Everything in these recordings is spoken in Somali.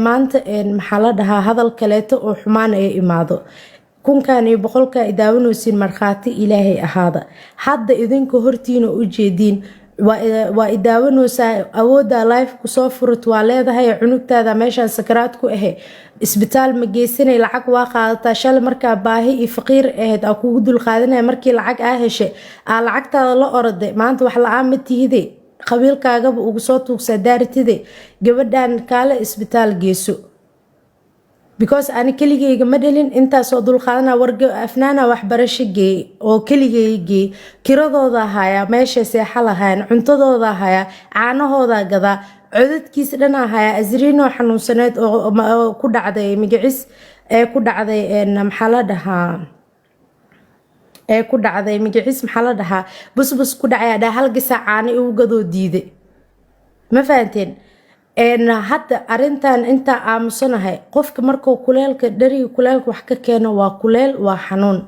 Maanta maxaa la dhahaa, hadal kaleeto oo xumaan ay imaado. Kunkan iyo boqolka idaawanaysiin, markhaati Ilaahay ahaada. Hadda idinka hortiina u jeediin, waa idaawanaysaa. Awoodda live kusoo furat waa leedahay. Cunugtaada meeshaan sakaraad ku ahe, isbitaal ma geysanay? Lacag waa qaadataa. Shalay markaa baahi iyo faqiir ahayd aa kugu dul qaadanaya. Markii lacag aa heshay, aa lacagtaada la oroday. Maanta wax la-aan ma tihide, qabiilkaagaba ugu soo tuugsaa daaritide. Gabadhan kaale isbitaal geyso, because ani keligeyga ma dhalin. Intaasoo dulqaadana. Warga Afnaana waxbarasho geey oo keligey geey, kiradooda hayaa, meeshay seexa lahayn, cuntadooda hayaa, caanahooda gadaa, codadkiisa dhanaa hayaa. Asriinoo xanuunsaneed oo ku dhacday magacis ee ku dhacday, maxaa la dhahaa, ee ku dhacday magaciis, maxaa la dhahaa, busbus ku dhacay, dhaa hal gasaa caano igu gadoo diiday. Ma fahanteen? Hadda arintan intaa aamusanahay, qofka markuu kuleelka dheriga kuleelka wax ka keeno, waa kuleel, waa xanuun.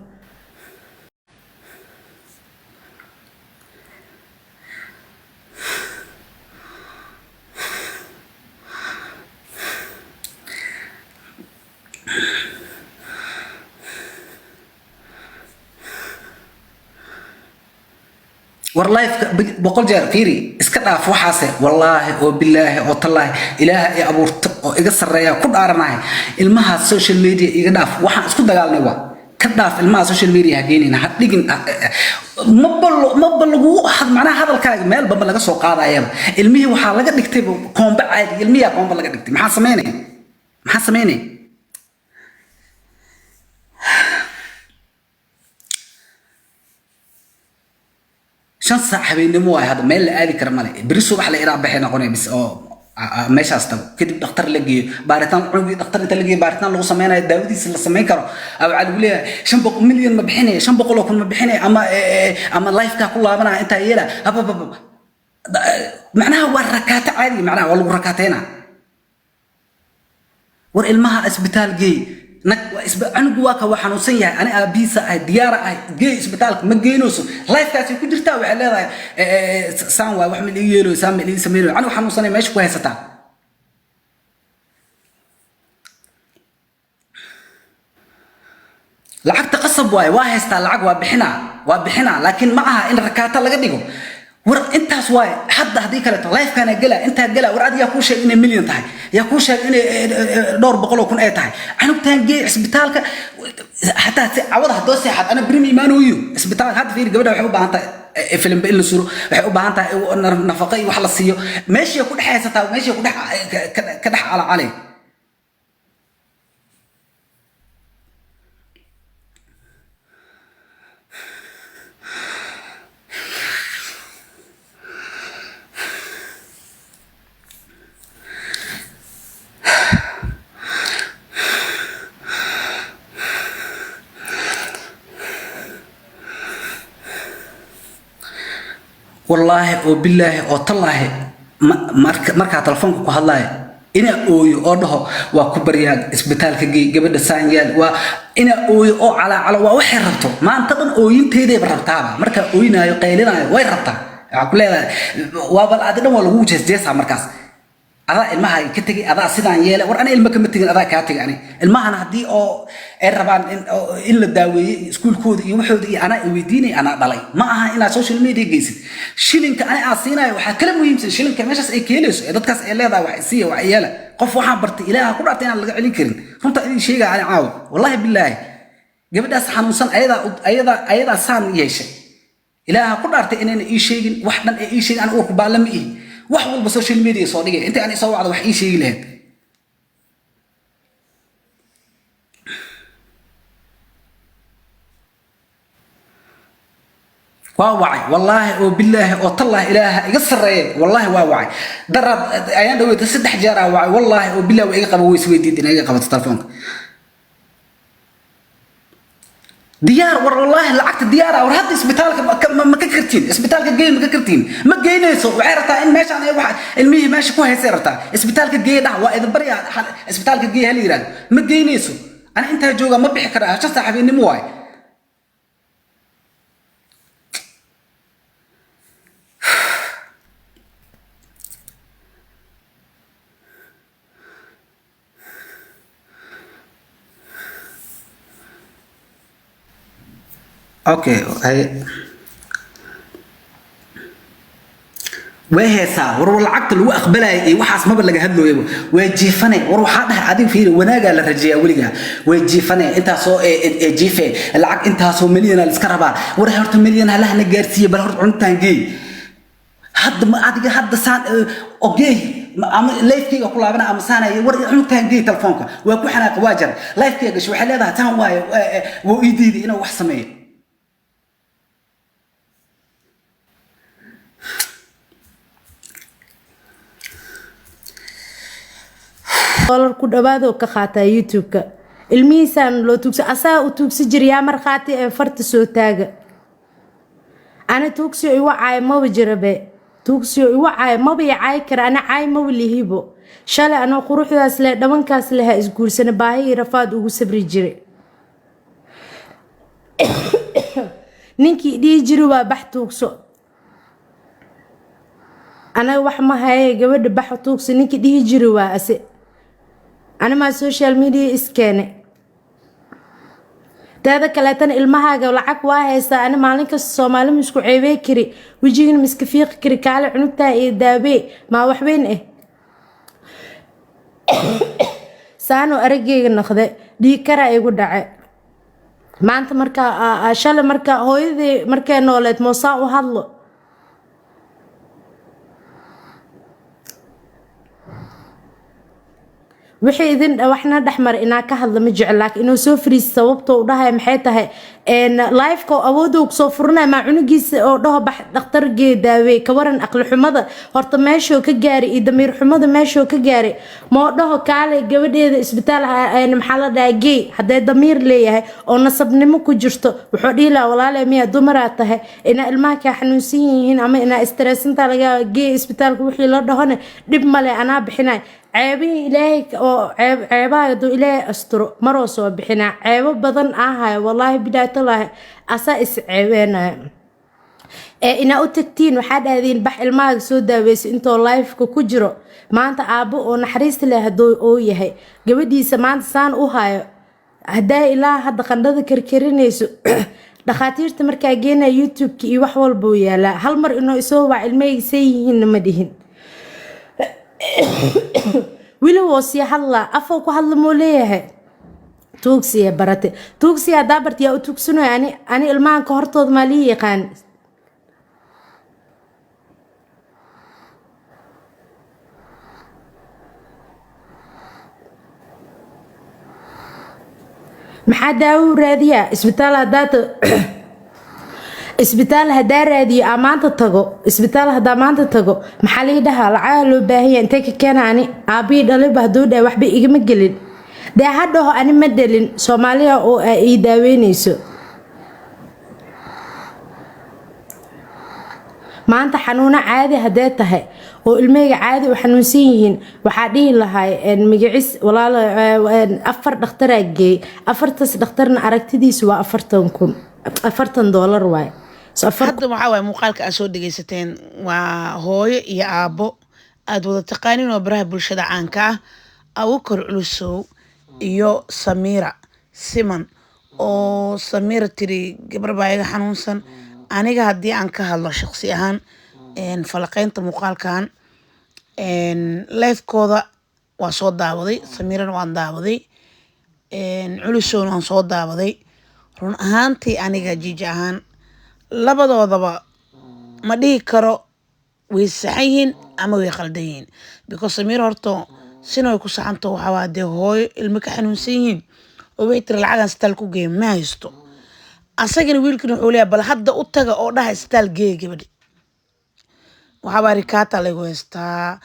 War lifeka 100 jeer fiiri, iska dhaaf waxaase. Wallaahi oo bilaahi oo tallaahi, Ilaaha i abuurta oo iga sarreeya ku dhaaranahay, ilmaha social media iga dhaaf. Waxaan isku dagaalnay waa ka dhaaf ilmaha social media ha geenina, ha dhigin. Maba lagu macnaha hadalkaaga meel bamba laga soo qaadayaba. Ilmihii waxaa laga dhigtay koomba caadi, ilmiyaa koomba laga dhigtay. Maxaa sameynaya? Maxaa sameynaya? 5 saac habeennimo waay hadda, meel la aadi kara male. Beri subax la iraa baxay noqonay bis oo meeshaas tago, kadib dhakhtar la geeyo, baaritaan cunugii dhakhtar inta la geeyo, baaritaan lagu sameynayo, daawadiisa la sameyn karo. Waxaa lagu leeyahay 500 milyan ma bixinaya, 500,000 ma bixinaya, ama lifekaa ku laabanaya intaa yeela habababa. Macnaha waa rakaato caadiga, macnaha waa lagu rakaateynaa. War ilmaha isbitaal geey. Nag cunugu waa ka, waa xanuunsan yahay. Ani aabihiisa ahay, diyaara ahay, geey isbitaalka. Ma geynayso, lifekaasay ku jirtaa. Waxay leedahay saan waay, wax ma liiga yeelayo, saan ma liiga sameynayo. Anigu xanuunsanay meesha ku haysataa. Lacagta qasab waaye, waa haystaa lacag, waa bixinaa, waa bixinaa, laakiin ma aha in rakaato laga dhigo. War intaas waaye hadda, haddii kaleeto lifekana gela, intaa gela. War ad yaa kuu sheegay inay milyan tahay? Yaa kuu sheegay inay dhowr boqol oo kun ay tahay? Canugtaan geey isbitaalka, xataa si cawada haddoo seexad ana beri ma imaanayo isbitaalka. Hadda fiiri, gabadha waxay u baahan tahay filimba in la suro, waxay u baahan tahay nafaqo iyo wax la siiyo. Meeshay ku dhex haysataa, meeshay ku dhex ka dhex calacalay. Wallaahi oo bilaahi oo tallaahi, markaa telefoonka ku hadlaaya inaa ooyo oo dhaho waa ku baryaa, isbitaalka geey gabadha, saanyaal, waa inaa ooyo oo calaacalo. Waa waxay rabto maanta dhan, ooyinteydayba rabtaaba. Markaa ooyinaayo, qaylinaayo, way rabtaa. Waxaa ku leedahay waaba adi dhan waa lagu jeesjeesaa. Markaas adaa ilmaha ka tegay, adaa sidaan yeelay. War ani ilma kama tegin, adaa kaa tegay. Ani ilmahana haddii oo ay rabaan in la daaweeyey iskuulkooda iyo waxooda iyo anaa i weydiinay, anaa dhalay. Ma aha inaad social media geysid. Shilinka ani aan siinayo waxaa kala muhiimsan shilinka meeshaas ay keenayso ee dadkaas ay leedahay wax isiiya, wax yeela. Qof waxaan bartay Ilaaha ku dhaartay inaan laga celin karin. Runta idin sheegaya ani caawa, wallahi bilaahi, gabadhaas xanuunsan ayadaa saan yeeshay. Ilaaha ku dhaartay inayna ii sheegin wax dhan ee ii sheegin. Ani uurku baalla ma ihi. Wax walba social media soo dhigay, intii aan isoo wacdo wax ii sheegi lahayd. Waa wacay, wallaahi oo bilaahi oo tallaahi, Ilaaha iga sarreeyay, wallaahi waa wacay. Daraad ayaan dhaweyta 3 jeer aa wacay, wallaahi oo bilaahi waa iga qaba, way isweydiid inay iga qabato telefoonka. Diyaar, war wallaahi lacagta diyaara. War hadda isbitaalka ma ka kartiin? Isbitaalka geey, ma ka kartiin? Ma geynayso. Waxay rabtaa in meeshaan ay wax ilmihii meesha ku haysay rabtaa. Isbitaalka geey dhah, waa idin baryaa, isbitaalka geey hala yidhahdo. Ma geynayso. Ani intaa jooga ma bixi karaa, 5 saac habeennimo waaye. Okay, haye, way heesaa. War lacagta lagu aqbalaya iyo waxaas maba laga hadlooyaba. Way jiifane. War waxaa dhahay, adiga fiiri, wanaagaa la rajeeyaa weligaa. Way jiifane, intaasoo ee jiife, lacag intaasoo milyana la iska rabaa. War horta milyan halahana gaarsiiye, bal horta cuntaan geey. Hadda ma adiga hadda saan ogey ama live-kayga ku laabana ama saanaya. War cunugtaan geey, telefoonka waa ku xanaaqa, waa jaray. Live-kayga gashay, waxay leedahay taan waaye, wuu ii diiday inuu wax sameeyo. Dollar ku dhawaadoo ka qaataa YouTube-ka. Ilmihiisaan loo tuugsa, asaa u tuugsi jira. Yaa markhaati ee farta soo taaga? Ani tuugsiyo igu caay maba jirabe, tuugsiyo igu caay maba i caay kara. Ani caay maba lihibo. Shalay anoo quruxdaas leh, dhabankaas leh, ha isguursana, baahi iyo rafaad ugu sabri jiray. Ninkii dhihi jiri waa bax tuugso, anaga wax ma haye, gabadha bax tuugso ninkii dhihi jiri waa ase. Animaa social media iskeene. Teeda kaleetana ilmahaaga lacag waa haysaa. Ani maalin kasta Soomaali ma isku ceebey kari, wejigana ma iska fiiqi kari. Kaale cunugtaa iyo daawee maa waxweyn ah. Saanoo arageyga noqde, dhiig karaa igu dhace maanta. Markaa shalay, markaa hooyadii markay nooleed, moosaa u hadlo. Wixii idin waxna dhexmar inaa ka hadla ma jecel, laakiin inuu soo fariisto sababtoo u dhahay maxay tahay? Live-ka awoodda uu kusoo furanaya maa cunugiisa oo dhaho bax dhakhtar gee, daawey? Ka waran aqli xumada horta meeshoo ka gaaray iyo damiir xumada meeshoo ka gaaray? Moo dhaho kaale gabadheeda isbitaal maxaa la dhahaa geey? Haddee damiir leeyahay oo nasabnimo ku jirto, wuxuu dhihi lahaa: walaale, miyaa dumaraa tahay, inaa ilmaha kaa xanuunsan yihiin ama inaa stress-antaa laga yaaba, geey isbitaalka. Wixii la dhahone dhib male, anaa bixinay. Ceebihii Ilaahay oo ceeb, ceebaha hadduu Ilaahay asturo maroo soo bixinaa. Ceebo badan ahayo, wallaahi bilaatallaahi, asaa is ceebeenaya. Ee inaa u tagtiin waxaa dhahdeen bax ilmahaaga soo daaweyso intoo live-ka ku jiro. Maanta aabbo oo naxariista leh hadduu oo yahay, gabadhiisa maanta saan u hayo, haddaa ilaa hadda qandhada karkarinayso, dhakhaatiirta markaa geenaya, YouTube-ka iyo wax walbuu yaalaa. Hal mar inuu isoo wac, ilmahayga say yihiinna ma dhihin. Weli woo sii hadlaa, afoo ku hadla muu leeyahay. Tuugsiya barate, tuugsiya haddaa barta, yaa u tuugsanaya? Ani ilmahanka hortooda maa lii yaqaan? Maxaa daawo u raadiyaa? Isbitaal haddaa isbitaal haddaa raadiyo, aa maanta tago isbitaal, haddaa maanta tago, maxaa lii dhahaa? Lacagaa loo baahan yahay, intee ka keena? Ani aabbihii dhaliba hadduu dhahay waxba igama gelin, dee ha dhaho ani ma dhalin, Soomaaliya oo aa ii daaweynayso. Maanta xanuuno caadi haddee tahay oo ilmahayga caadi u xanuunsan yihiin, waxaa dhihi lahay magacis walaalo, afar dhakhtaraa geey, afartaas dhakhtarna aragtidiisu waa 40,000, $40 waay. So afar Hadda waxaa waaye muuqaalka aad soo dhegaysateen waa hooyo iyo aabbo aad wada taqaanin oo baraha bulshada caanka ah, Abukar Culusow iyo Samiira Siman, oo Samiira tiri gabar baa iga xanuunsan. Aniga haddii aan ka hadlo shaqsi ahaan falaqeynta muuqaalkan, live-kooda waa soo daawaday, Samiirana waan daawaday, Culusowna waan soo daawaday. Run ahaantii aniga jiiji ahaan labadoodaba ma dhihi karo way saxan yihiin ama way qaldan yihiin, because Samiir horta sina way ku saxanto. Waxaa waa dee hooyo ilmo ka xanuunsan yihiin oo waxay tiri lacagan isbitaal ku geeya ma haysto. Asagana wiilkina wuxuu leeyahay bal hadda u taga oo dhaha isbitaal geeya gabadhi. Waxaa baa rikaata lagu haystaa,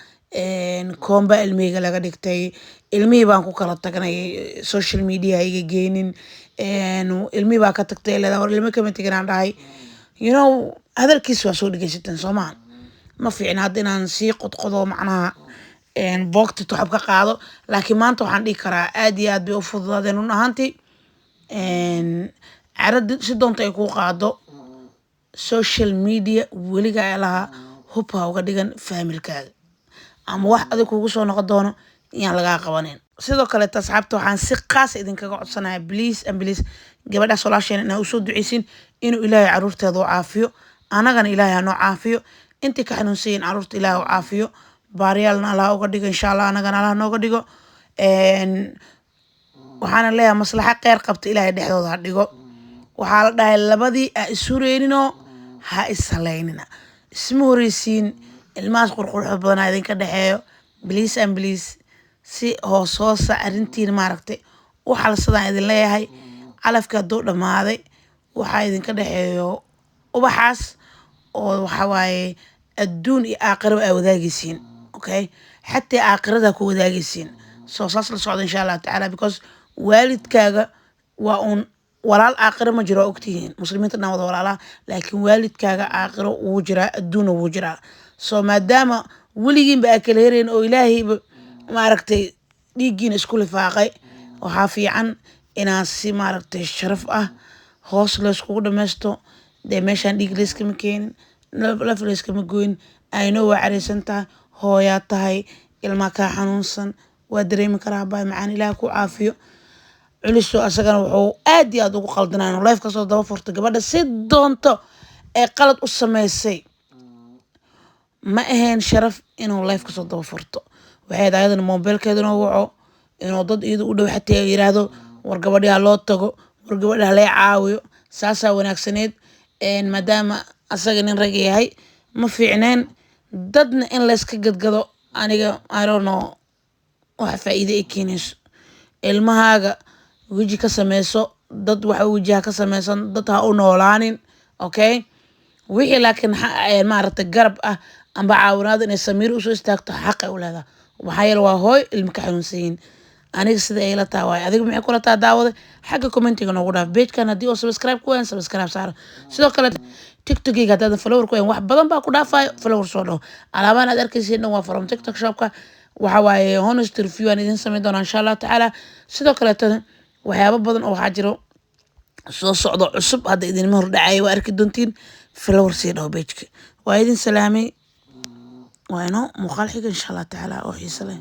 koomba ilmihayga laga dhigtay, ilmihii baan ku kala tagnay, social media iga geynin, ilmihii baa ka tagtay leedahay. War ilmo kama tegin aan dhahay. Hadalkiis waa soo dhegeysateen soomaa? Ma fiicna hadda inaan sii qodqodo, macnaha boogta tuxab ka qaado, laakiin maanta waxaan dhihi karaa aad iyo aad bay u fududaadeen. Run ahaantii carada si doonta ay kuu qaado, social media weliga ay lahaa hub ha uga dhigan faamilkaaga ama wax adig kugu soo noqon doono yaan lagaa qabanin. Sidoo kaleeta, asxaabta, waxaan si qaas idinkaga codsanaya, please and please, gabadhaas walaasheena inaa usoo duceysin inuu Ilaahay caruurteeda u caafiyo. Anagana Ilaahay hanoo caafiyo. Intii ka xanuunsayin caruurta Ilaahay u caafiyo, baaryaalna Allah uga dhigo, insha Allah. Anagana Allah nooga dhigo. Waxaana leeyahay, maslaxa kheyr qabta Ilaahay dhexdooda ha dhigo. Waxaa la dhahay, labadii ha isureyninoo ha ishaleynina, isma horeysiin. Ilmahaas qurquruxda badanaa idinka dhexeeyo. Please and please, si hoos hoosa arrintiin maaragtay u xalsadaan idin leeyahay. Calafkii hadduu dhammaaday, waxaa idinka dhexeeyo ubaxaas oo waxa waaye adduun iyo aakhiraba aa wadaagaysiin. Okay, xataa aakhirada ku wadaagaysiin. Soo saas la socda, insha Allahu tacaala, because waalidkaaga waa uun walaal. Aakhiro ma jiro, waa ogtihiin, muslimiinta dhan wada walaalaha, laakiin waalidkaaga aakhiro wuu jiraa, adduunna wuu jiraa. So maadaama weligiinba aa kala herayn oo Ilaahayba maaragtay dhiiggiina isku lifaaqay, waxaa fiican inaa si maaragtay sharaf ah hoos layskugu dhammaysto. Dee meeshaan dhiig layskama keenin, laf layskama goyn. Ayno waa careysan tahay, hooyaa tahay, ilmaa kaa xanuunsan, waa dareemi karaa. Baay macaan, Ilaah ku caafiyo. Culiso asagana wuxuu aad iyo aad ugu qaldanaa inuu live kasoo daba furto gabadha si doonto ee qalad u sameysay. Ma ahayn sharaf inuu live kasoo daba furto. Waxay ahayd ayadana mobilkeeda inuu waco, inuu dad iyada u dhow xataa yiraahdo, "War gabadhi ha loo tago, war gabadha halee caawiyo." Saasaa wanaagsaneed. Maadaama asaga nin rag yahay, ma fiicneen dadna in layska gadgado. Aniga I don't know wax faa'iido ay keenayso. Ilmahaaga weji ka sameyso, dad waxa wejiha ka sameysan, dad ha u noolaanin. Okay, wixii laakiin maaragtay garab ah amba caawinaad inay Samiir usoo istaagto xaqay u leedahay, maxaa yeele waa hooy ilma ka xanuunsan yihiin. Aniga sida ay la tahay waaye. Adiga maxay kula tahay, daawada? Xagga commentiga noogu dhaaf. Pagekan haddii oo subscribe ku wayan, subscribe saara. Sidoo kale TikTokeyga haddaadan follower ku wayan, wax badan baa ku dhaafayo, follower soo dhaho. Alaabahan aad arkaysiin dhan waa from TikTok Shopka. Waxa waaye honest review aan idin samayn doonaa, insha Allahu tacaala. Sidoo kaleetana waxyaabo badan oo waxaa jiro soo socdo cusub, hadda idinma hordhacaya, waa arki doontiin. Follower sii dhaho pageka. Waa idin salaamay, waa inoo muuqaal xiga, insha Allah tacaala, oo xiise leh.